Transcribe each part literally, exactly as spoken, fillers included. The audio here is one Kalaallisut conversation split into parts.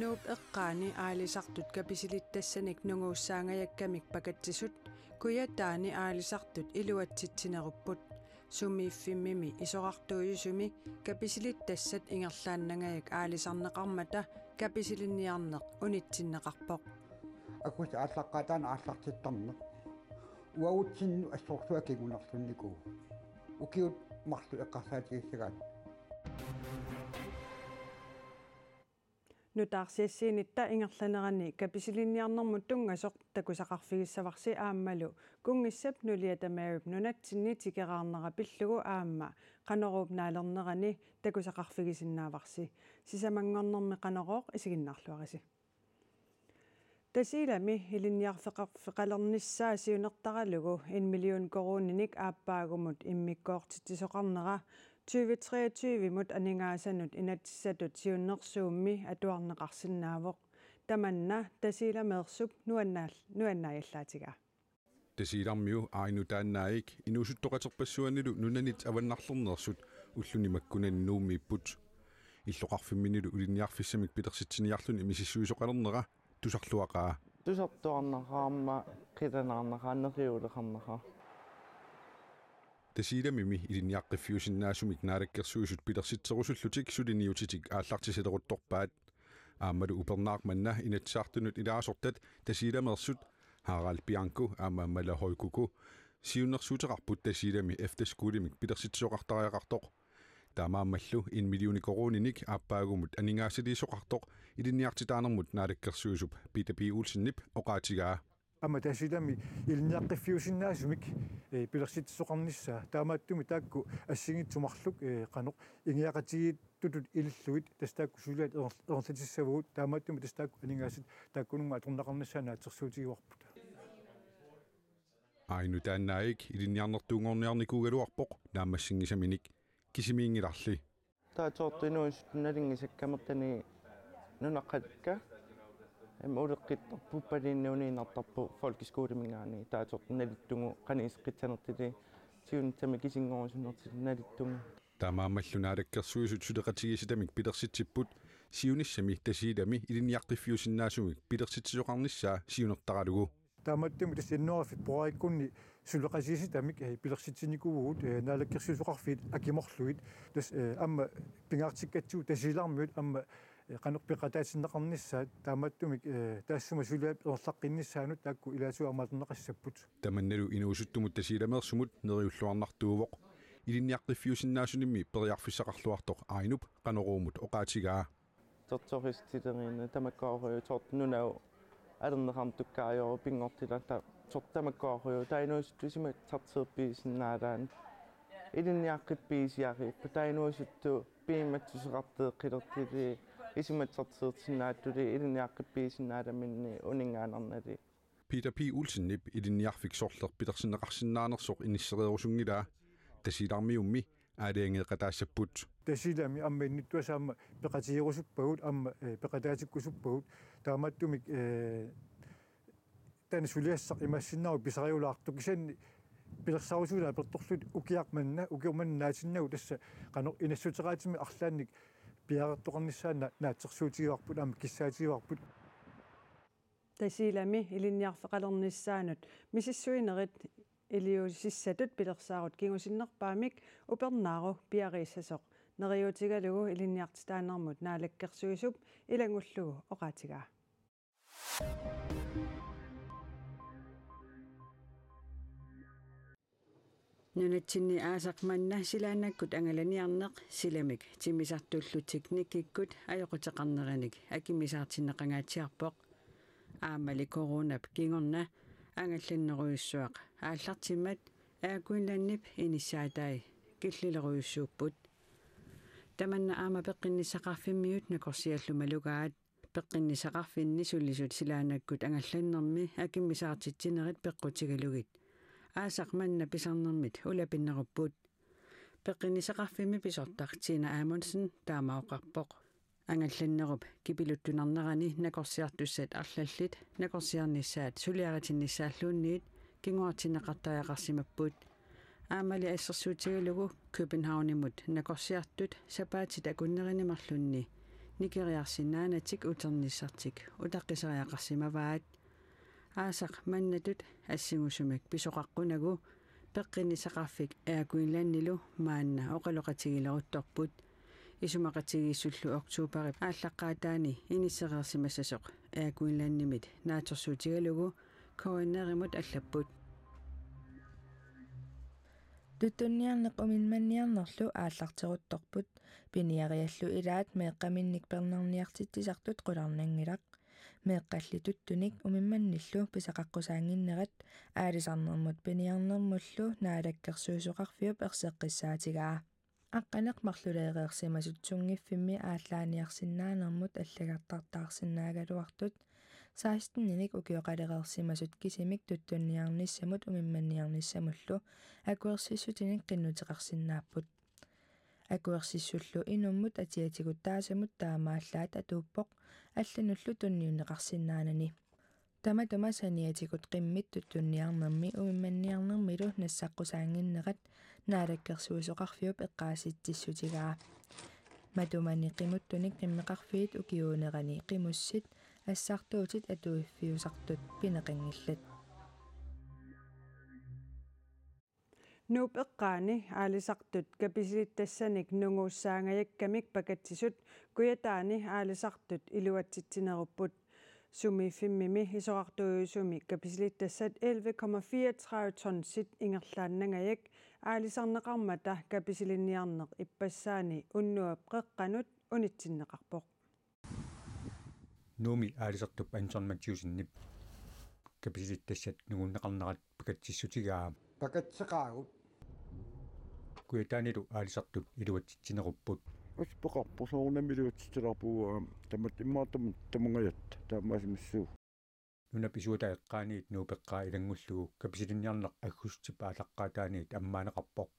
Nuup eqqaani aalisartut kapisilittassanik nunguussaangajakkamik pakatsisut, kujataani aalisartut iluatsitsinerupput. Sumiiffimmimi isorartuujusumi kapisilikkassat ingerlaannangajak aalisarneqarmata kapisilinniarneq unitsinneqarpoq. Akussi aallaqqaataani aallartittarneq. Uagutsinnut assorsuaq kingunerlunnikuuvoq. Ukiut marluk eqqarsaatigissagaat. Nutaarsiassiinitta ingerlanerani kapisilinniarnermut tunngasoq takusaqarfigissavarsi aammalu kunngissap nuliata Maryp nunatsinni tikeraarnera pillugu aamma Qanoruup naalernerani takusaqarfigisinnaavarsi. Sisamanngornermi Qanorooq isiginnaarluarisi. Tasiilami ilinniarfeqarfeqalernissaa siunertaralugu en million koruuninik aappaagumut immikkoortitsisoqarnera tyve treogtyve-mut aningaasanut inatsisartut siunnersuummi atuarneqarsinnaavoq. Tamanna Tasiilameersup nuannaal-, nuannaajallaatigaa. Tasiilarmiu Aino Taannaik inuusuttoqaterpassuanilu nunanit avannarlerneersut ulluni makkunani Nuummiipput. Illoqarfimminilu ilinniarfissamik pilersitsiniarluni misissuisoqalernera tusarluaqaa. Tusartuarnaqaaq aamma qilanaarnaqaaq neriuuleqarnaqaaq. Tasiilamimi ilinniaqqiffiusinnaasumik Naalakkersuisut pilersitserusullutik suliniutitik aallartisaleruttorpaat. Aammalu upernaaq manna Inatsisartunut ilaasortat Tasiilameersut Harald Bianco aamma Mala Heukuku siunnersuuteqarput Tasiilami efterskolemik pilersitsisoqartariaqartoq. Taamaammallu en million koruuninik aappaagumut aningaasaliisoqartoq ilinniartitaanermut Naalakkersuisup Peter P. Olsenip oqaatigaa. Aamma Tasiilami ilinniaqqiffiusinnaasumik, eh, pilersitsisoqarnissaa. Taamaattumik taakku assigiinngitsut marluk, eh, qanoq ingiaqatigiittutut ilillugit tassa taakku suliat erner-, ernerlutissavugut, taamaattumik tassa taakku aningaasat taakkununnga atorneqarnissaat naatsorsuutigivarput. Aino Taannaik ilinniarnertuunngorniarnikuugaluarpoq naammassinngisaminik, kisimiinngilarli. Taava taassumalu inuusuttut nalunngisakka amerlanerit nunaqqakka. Em, uleqqittarput, paliinniunniinnartarput folkeskoleminngaanniit, taava taassumalu nalittugut qanoq iseqqissanertulli siunissami kisinngorusunnertulli nalittugut. Taamaammallu Naalakkersuisut suleqatigiissitamik pilersitsipput siunissami Tasiilami ilinniaqqiffiusinnaasumik pilersitsisoqarnissaa siunertaralugu. Taamaattumik tassa januaarip februarikkunni suleqatigiissitamik, eh, pilersitsinikuuvugut, eh, naalakkersuisoqarfiit akimorlugit. Tassa, eh, aamma pingaartikkatsigu Tasiilarmiut aamma, eh, qanoq peqataatinneqarnissaat, taamaattumik, eh, taassuma suliap ingerlaqqinnissaanut taakku ilaatigut aamma atorneqassapput. Tamannalu inuusuttumut Tasiilameersumut neriulluarnartuuvoq. Ilinniaqqiffiusinnaasunimmi periarfissaqarluartoq Ainop Qanoruumut oqaatigaa. Tortoristileriinni tamakkuaruju, soorlu nunap alerneqarnut tukkaajooru pinngortitat, soorlu tamakkuaruju, taava inuusuttut isumassarsiorfigisinnaalaat, ilinniaqqippisiariipput, taava inuusuttut piumassuseqartoqqilertuli isumassarsiorsinnaattuli ilinniaqqippisinnaallaminni uninngaannarnali. Peter P. Olsenip ilinniarfik sorleq pilersinneqarsinnaanersoq inissereerusunngilaa, Tasiilarmiummi aalajangeeqataassapput. Tasiilami aamma innuttaasut aamma peqatigerusuppagut aamma, eh, peqataatikkusuppagut, taamaattumik, eh, taanna suliassaq imaassinnaavoq pisariulaartoq, kisianni pilersaarusugut apertorlutik ukiaq manna, ukioq manna naatinnagu tassa qanoq inassuteqaatimik arlaannik piareertoqarnissaa na-, naatsorsuutigivarput aamma kissaatigivarput. Tasiilami ilinniarfeqalernissaanut misissuinerit iliuusissatut pilersaarut kingusinnerpaamik upernaaru piareersaasoq neriuutigalugu Ilinniartitaanermut Naalakkersuisup ilanngullugu oqaatigaa. Nunatsinni aasaq manna silaannakkut angalaniarneq silamik timmisartullu teknikkikkut ajoquteqarneranik akimmisaartinneqangaatsiarpoq. Aammali coronap kingorna angallannerujussuaq aallartimmat Air Greenlandip inissaatai killilerujussuupput. Tamanna aamma peqqinnissaqarfimmiut nakorsiallu malugaat. Peqqinnissaqarfinni sulisut silaannakkut angallannermi akimmisaartitsinerit peqqutigalugit aasaq manna pisarnermit ulapinnerupput. Peqqinnissaqarfimmi pisortaq Tina Amundsen taama oqarpoq. Angallannerup kipiluttunarnerani nakorsiartussat arlallit nakorsiarnissaat suliaritinnissaalluunniit kinguartinneqartariaqarsimapput. Aammali assersuutigalugu Københavnimut nakorsiartut sapaatit akunnerini marlunni nikeriarsinnaanatik uternissartik utaqqisariaqarsimavaat. Aasaq mannatut assingusumik pisoqaqqunagu peqqinnissaqarfik Air Greenlandilu maanna oqaloqatigileruttorput. Isumaqatigiissullu oktoberip aallaqqaataani inissereersimassasoq Air Greenlandimit naatsorsuutigalugu K N R-imut allapput. Tuttunniarneq umimanniarnerlu aallarteruttorput, piniariallu ilaat meeqqaminnik pernarniartitsisartut qularnanngilaq. Meeqqalli tuttunik umimannillu pisaqaqqusaannginnerat aalisarnermut piniarnermullu Naalakkersuisoqarfiup erseqqissaatigaa. Aqqaneq-marluleereersimasut sunngiffimmi aallaaniarsinnaanermut allagartartaarsinnaagaluartut, seksteninik ukioqalereersimasut kisimik tuttunniarnissamut umimanniarnissamullu akuersissutinik qinnuteqarsinnaapput. Akuersissullu inummut atiatigutaasamut taamaallaat atuuppoq allanullu tunniunneqarsinnaanani. Tamatuma saniatigut qimmit tuttunniarnermi umimanniarnermilu nassaqqusaannginnerat Naalakkersuisoqarfiup eqqaasitsissutigaa. Matumani qimuttunik qimmeqarfiit ukiuunerani qimussit assartuutit atuiffiusartut pineqanngillat. Nuup eqqaani aalisartut kapisilittassanik nunguussaangajakkamik pakatsisut Kujataani aalisartut iluatsitsinerupput. Sumiiffimmimi isorartuujusumi kapisilitassat elleve komma fireogtredive tonsit ingerlaannangajak aalisarneqarmata kapisilinniarneq ippassaani unnuap qeqqanut unitsinneqarpoq. Nuummi aalisartup Anton Mathiussenip kapisilitassat nungunneqarnerat pakatsissutigaa. Pakatseqaagut. Kujataanilu aalisartut iluatsitsinerupput. Aspeqarpoq soorunami iluatsitsilaarpugut, aamma tamatta immaqa tamangajatta taamaasimassaaq. Nunap isuata eqqaaniit Nuup eqqaa ilanngullugu kapisilinniarneq aggustip aallaqqaataaniit ammaaneqarpoq.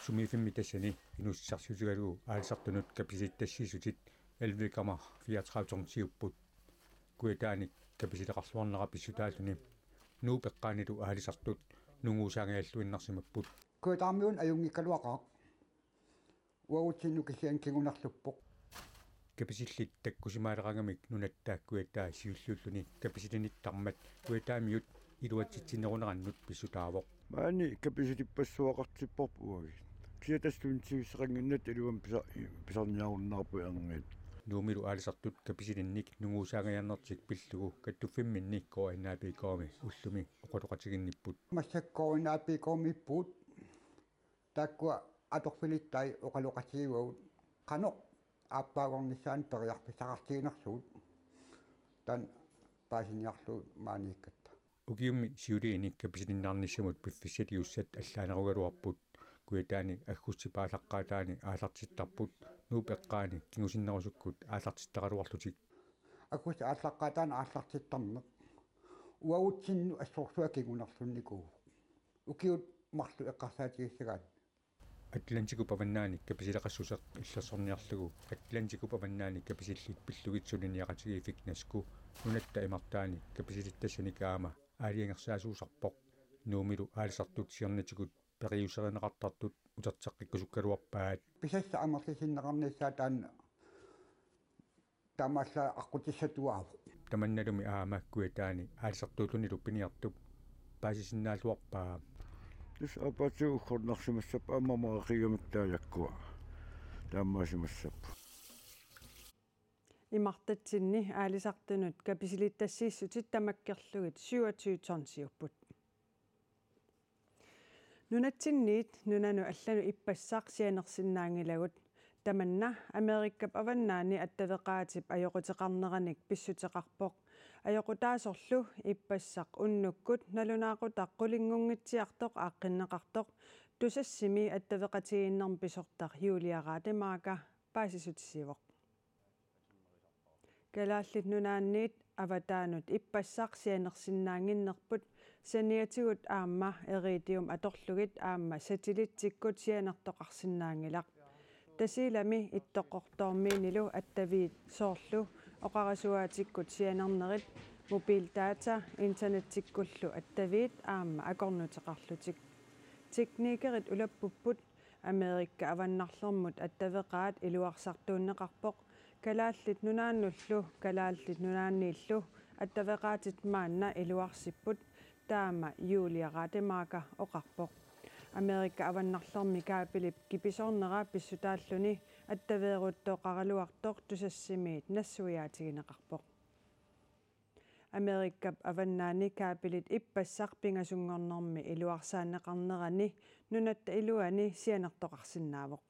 Sumiiffimmi tassani inuussutissarsiutigalugu aalisartunut kapisilitassiissutit elleve komma fireogtredive tonsiupput. Kujataani kapisileqarluarnera pissutaalluni Nuup eqqaanilu aalisartut nunguussaangajalluinnarsimapput. Kujataamiuna ajunngikkaluaqaaq. Uagutsinnut kisianni kingunerluppoq. Kapisillit takkusimaaleraangamik nunatta Kujataa siulliulluni kapisilinittarmat Kujataamiut iluatsitsinerunerannut pissutaavoq. Maani kapisilippassuaqartipparput uagut. Kisianni tassa tunniussaqannginnatta iluamik pisa-, pisarniarunnaarput erniit. Nuummilu aalisartut kapisilinnik nunguussaangajannertik pillugu kattuffimminni K N A P K-mi ullumi oqaloqatiginnipput. Massakkut K N A P K-miippugut. Taakkua atorfilittai oqaloqatigivagut qanoq aappaagornissaanut periarfissaqartiginerlugu taanna paasiniarlugu maaniikkatta. Ukiummi siuliini kapisilinniarnissamut piffissaliussat allaanerugaluarput. Kujataani aggustip aallaqqaataani aallartittarput Nuup eqqaani kingusinnerusukkut aallartittaraluarlutik. Aggustip aallaqqaataani aallartittarneq uagutsinnut assorsuaq kingunerlunnikuuvoq. Ukiut marluk eqqarsaatigissagaanni. Atlantikup avannaani kapisileqassuseq illersorniarlugu Atlantikup avannaani kapisillit pillugit suliniaqatigiiffik NASCO nunatta imartaani kapisilittassanik aamma aalajangersaasuusarpoq. Nuummilu aalisartut siornatigut periuserineqartartut uterteqqikkusukkaluarpaat. Pisassat amerlisinneqarnissaat taanna taamaallaat aqqutissatuaavoq. Tamannalumi aamma Kujataani aalisartuullunilu piniartup paasisinnaalluarpaa. Tassa aappaatsigut uggornarsimassappat aamma maraqigamittaaq taakkua taamaasimassapput. Imartatsinni aalisartunut kapisilittassiissutit tamakkerlugit syvogtyve tonsiupput. Nunatsinniit nunanut allanut ippassaq sianersinnaanngilagut. Tamanna Amerikap avannaani attaveqaatip ajoquteqarneranik pissuteqarpoq. Ajoqutaasorlu ippassaq unnukkut nalunaaqutaq qulinngunngitsiartoq aaqqinneqartoq Tusassimi attaveqatigiinnermi pisortaq Julia Rademacher paasissutissiivoq. Kalaallit Nunaanniit avataanut ippassaq sianersinnaannginnerput saniatigut aamma iridium atorlugit aamma satellitsikkut sianertoqarsinnaanngilaq. Tasiilami Ittoqqortoormiinilu attaviit soorlu oqarasuaatikkut sianernerit, mobildata, internettikkullu attaviit aamma akornuteqarlutik. Teknikerit ulappupput. Amerika avannarlermut attaveqaat iluarsartuunneqarpoq Kalaallit Nunaannullu Kalaallit Nunaanniillu attaveqaatit maanna iluarsipput, taama Julia Rademacher oqarpoq. Amerika avannarlermi kaapilip kipisoornera pissutaalluni attaveeruttooqaraluartoq Tusassimiit nassuiaatigineqarpoq. Amerikap avannaani kaapilit ippassaq pingasunngornermi iluarsaanneqarnerani nunatta iluani sianertoqarsinnaavoq.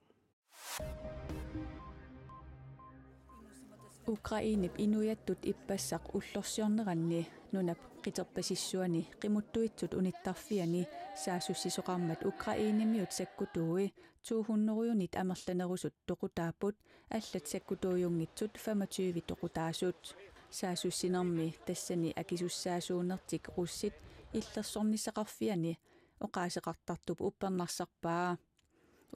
Ukrainep inuiattut ippassaq ullorsiorneranni nunap qiterpasissuani qimuttuitsut unittarfiani saassussisoqarmat Ukrainemiut sakkutuui to hundredenit amerlanerusut toqutaapput, allat sakkutuujunngitsut femogtyve toqutaasut. Saassussinermi tassani akisussaasuunertik russit illersornissaqarfiani oqaaseqartartup uppernarsarpaa.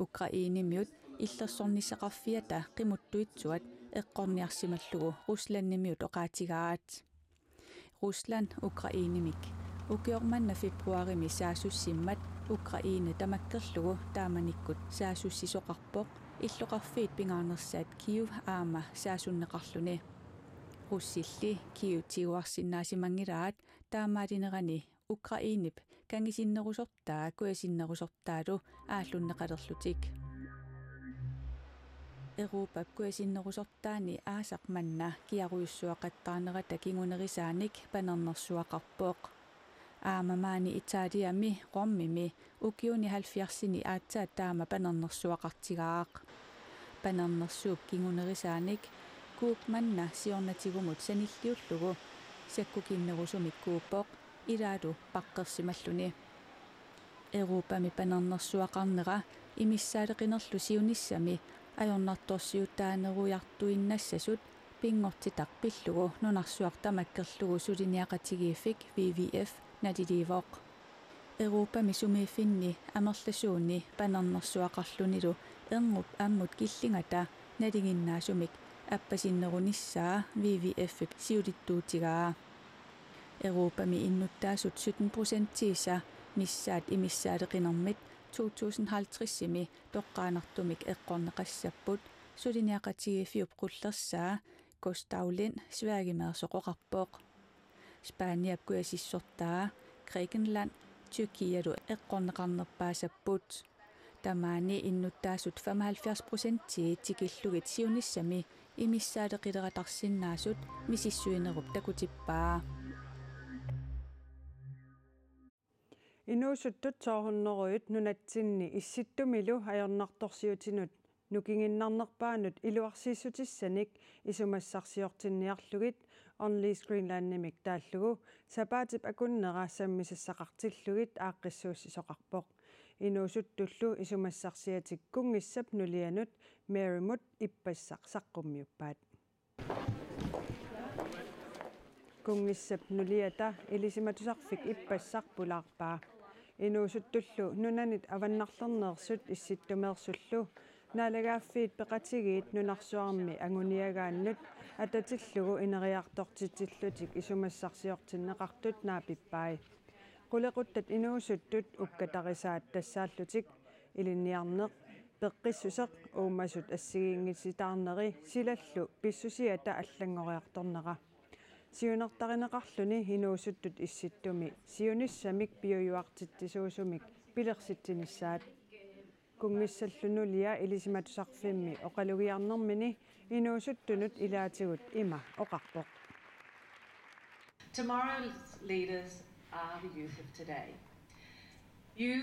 Ukrainemiut illersornissaqarfiata qimuttuitsuat eqqorniarsimallugu Ruslandimiut oqaatigaat. Rusland Ukrainemik. Ukioq manna februarimi saassussimmat Ukraine tamakkerlugu taamanikkut saassussisoqarpoq illoqarfiit pingaarnersaat Kyiv aamma saasunneqarluni. Russilli Kyiv tiguarsinnaasimanngilaat, taamaalinerani Ukrainep kangisinnerusortaa kujasinnerusortaalu aallunneqalerlutik. Europap kujasinnerusortaani aasaq manna kiarujussuaqattaanerata kingunerisaanik panernersuaqarpoq. Aamma maani Italiami Romimi ukiuni halvfjerdsini aatsaat taama panernersuaqartigaaq. Panernersuup kingunerisaanik kuup manna siornatigumut sanilliullugu sakkukinnerusumik kuuppoq, ilaalu paqqersimalluni. Europami panernersuaqarnera imissaaleqinerlu siunissami ajornartorsiutaanerujartuinnassasut pinngortitaq pillugu nunarsuaq tamakkerlugu suliniaqatigiiffik W W F naliliivoq. Europami sumiiffinni amerlasuuni panernersuaqarlunilu erngup ammut killingata nalinginnaasumik appasinnerunissaa W W F-ip siulittuutigaa. Europami innuttaasut sytten procentiisa missaat imissaaleqinermit to tusind halvtredsimi toqqaannartumik eqqorneqassapput, suliniaqatigiiffiup qullersaa Gustav Lind Sverigemeersoq oqarpoq. Spaniap kujasissortaa, Grækenland, Tyrkialu eqqorneqarnerpaassapput. Tamaani innuttaasut femoghalvfjerds procentii tikillugit siunissami imissaaleqileratarsinnaasut misissuinerup takutippaa. Inuusuttut to hundredet nunatsinni Issittumilu ajornartorsiutinut nukinginnarnerpaanut iluarsiissutissanik isumassarsiortinniarlugit Unleash Greenlandimik taallugu sapaatip akunnera sammisassaqartillugit aaqqissuussisoqarpoq. Inuusuttullu isumassarsiatik kunngissap nulianut Marymut ippassaq saqqummiuppaat. Kunngissap nuliata Ilisimatusarfik ippassaq pulaarpaa. Inuusuttullu nunanit avannarlerneersut Issittumeersullu Naalagaaffiit Peqatigiit nunarsuarmi anguniagaannut atatillugu ineriartortitillutik isumassarsiortinneqartut naapippai. Qulequttat inuusuttut ukkatarisaat tassaallutik ilinniarneq, peqqissuseq, uumasut assigiinngitsitaarneri silallu pissusiata allanngoriartornera. Siunertarineqarluni inuusuttut Issittumi siunissamik piujuartitsisuusumik pilersitsinissaat. Kunngissallu nulia Ilisimatusarfimmi oqalugiarnermini inuusuttunut ilaatigut ima oqarpoq. Tomorrow's leaders are the youth of today. You,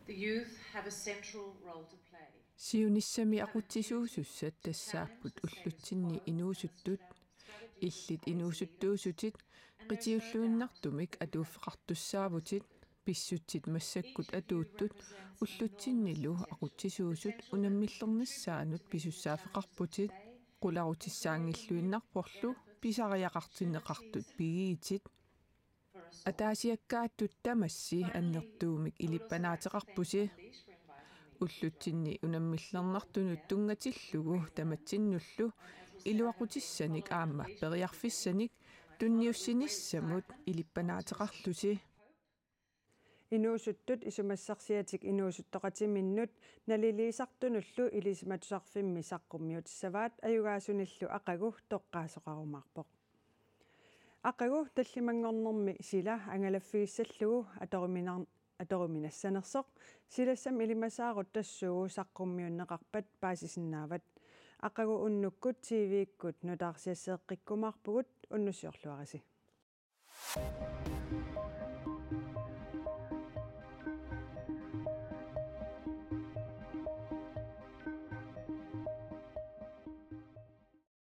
the youth, have a central role to play. Siunissami aqutsisuusussat tassaapput ullutsinni inuusuttut. Illit inuusuttuusutit qitiulluinnartumik atuuffeqartussaavutit, pissutsit massakkut atuuttut ullutsinnilu aqutsisuusut unammillernissaannut pisussaaffeqarputit, qularutissaanngilluinnarporlu pisariaqartinneqartut pigiitit. Ataasiakkaattut tamassi annertuumik ilippanaateqarpusi. Ullutsinni unammillernartunut tunngatillugu tamatsinnullu iluaqutissanik aamma periarfissanik tunniussinissamut ilippanaateqarlusi. Inuusuttut isumassarsiatik inuusuttoqatiminnut naliliisartunullu Ilisimatusarfimmi saqqummiutissavaat, ajugaasunillu aqagu toqqaasoqarumaarpoq. Aqagu tallimanngornermi sila angalaffigissallugu atoruminar-, atoruminassanersoq silassamik ilimasaarut tassuugu saqqummiunneqarpat paasisinnaavat. Aqagu unnukkut T V-kkut nutaarsiasseeqqikkumaarpugut, unnussiorluarisi.